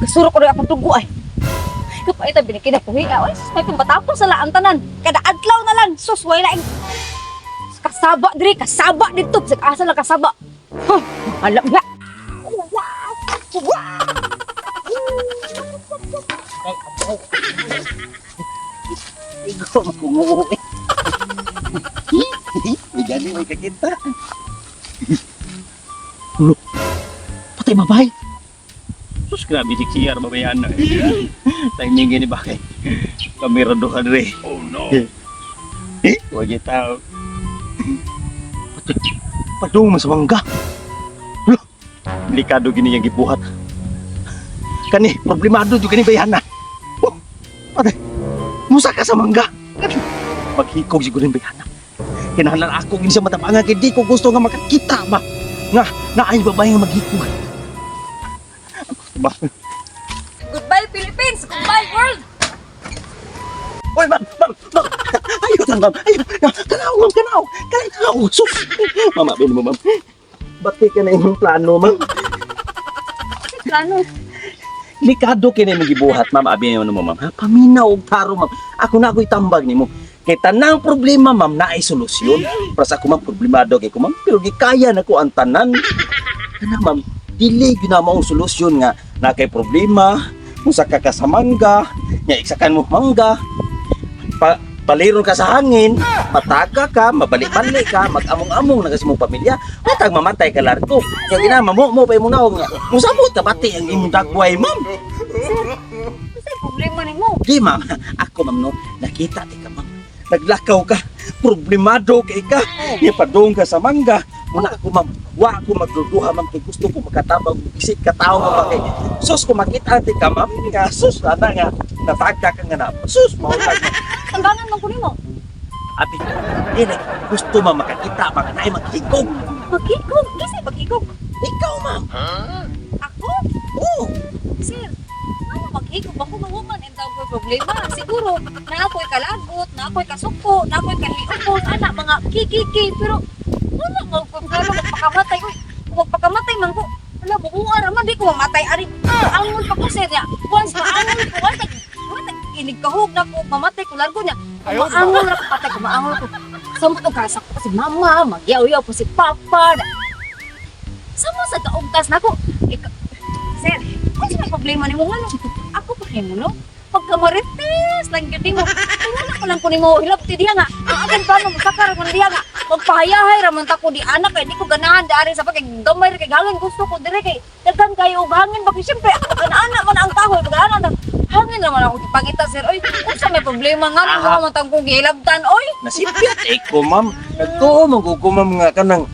Kasuro ko rin akong tugo ay. Kapait ang binikinapuhi. Ay, sus, may pambatapos sa laan tanan. Kada adlaw na lang. Sus, wala laing. Kasaba diri, kasaba dito. Bisag asa lang kasaba. Huh, alam nga. Igo makungo. Bigyan may kakita. Look. Patay mabay. Sus, grabe si CR babayan na. Timing gini ba kay? Kamera do ka dre. Oh no. Eh, wag tao. Patay. Padung mas mangga. Loh, delikado gini yang gibuhat. Kani, problemado jud kani bayan na. Oh, patay. Musa ka sa mangga. Maghikog siguro yung bayana. Kinahanglan ako gini sa matabangan kay di ko gusto nga makakita ba. Nga naay babae nga maghikog. Ba. Goodbye, Philippines! Goodbye, world! Oy, ma'am, ma'am, ma'am. Ayaw tan, ma'am. Ayaw. Kanaw, ma'am, kanaw. Kanaw. Sus. Mama, bili mo, ma'am. Bati ka na imong plano, ma'am. Plano. Likado kini mo gibuhat, ma'am. Abi mo ma'am. Ha? Paminaw og taro, ma'am. Ako na ako'y tambag nimo. Kay tanang problema, ma'am, naay solusyon. Para sa ako, ma'am, problemado kay ko, ma'am. Pero gikaya na ko ang tanan. Kana, ma'am, dili gyud na maong solusyon nga na kay problema, musa ka ka sa mangga, nya iksakan mo mangga, paliron ka sa hangin, pataka ka, mabalik-balik ka, mag-among-among na kasi mong pamilya, matag mamatay ka largo. Kaya gina, mamo mo pa imong naong nga. Musabot ka bati ang imong dagway, ma'am. Kasi problema nimo. Di, ma'am. Ako, ma'am, no, nakita ti ka, ma'am. Naglakaw ka, problemado kay ka. Nya padung ka sa mangga. Muna ako, ma'am, wa ako magduduha, ma'am, kay gusto ko makatabang isip ka tao, ma'am, kay sus, kung makita ti ka, ma'am, nga, sus, ana nga, natagka ka nga na. Sus, mautag. Tambangan man ko nimo. Abi, dili, gusto ma'am makakita, mga naay maghigog. Maghigog, kasi maghigog. Ikaw, ma'am. Ako? Oo. Sir, ano maghigog? Ako mahuman ang tawag ko problema. Siguro, na ako'y kalagot, na ako'y kasuko, na ako'y kahiupon, anak, mga kikiki. Pero, wala mo kung plano magpakamatay. Uy, kung magpakamatay man ko, wala, bukuha raman, di ko mamatay. Ari, angon pa ko, sir, niya. Once maangon ko, wala, wala, inig kahog na ko, mamatay ko, largo niya. Maangon ra ko, patay ko, maangon ko. Samot og kasak ko si mama, magyaw-yaw po si papa. Samo sa kaugtas nako. Sir, ano may problema nimo nga no? Ako pa nimo no? Pagka marites lang gyud nimo. Kung wala ko lang ko nimo hilabti diha nga. Ang akong plano mosakar ko diha nga. Magpahayahay ra man ta ko di anak kay di ko ganahan dari sa pagkay gamay ra kay hangin gusto ko dire kay daghan kayo og hangin bakit syempre ako anak man ang kahoy pag anak na hangin ra man ako gipangita, sir. Oy, unsa may problema nga nimo man tang kong gihilabtan oy? Nasipyat eh ko, ma'am. Nagtuo, ma'am, ko, ma'am, nga kanang,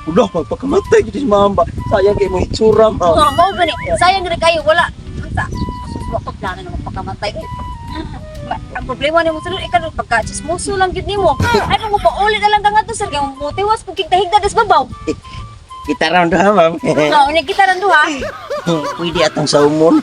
ulo, magpakamatay, gid si ma'am ba? Sayang kay mo hitsura, ma'am. Mga mao gani. Sayang gani kayo wala. Unsa? Sus, wa ko plano na magpakamatay. Uy, ang problema nimo sir, ikaw pagka chismoso lang gyud nimo. Ay mo pauli na lang ka ngadto, sir, kay motiwas kung kigdahigda des babaw. Kita round ha, ma'am. Mao ni kita ran duha. Pwede atong saumon.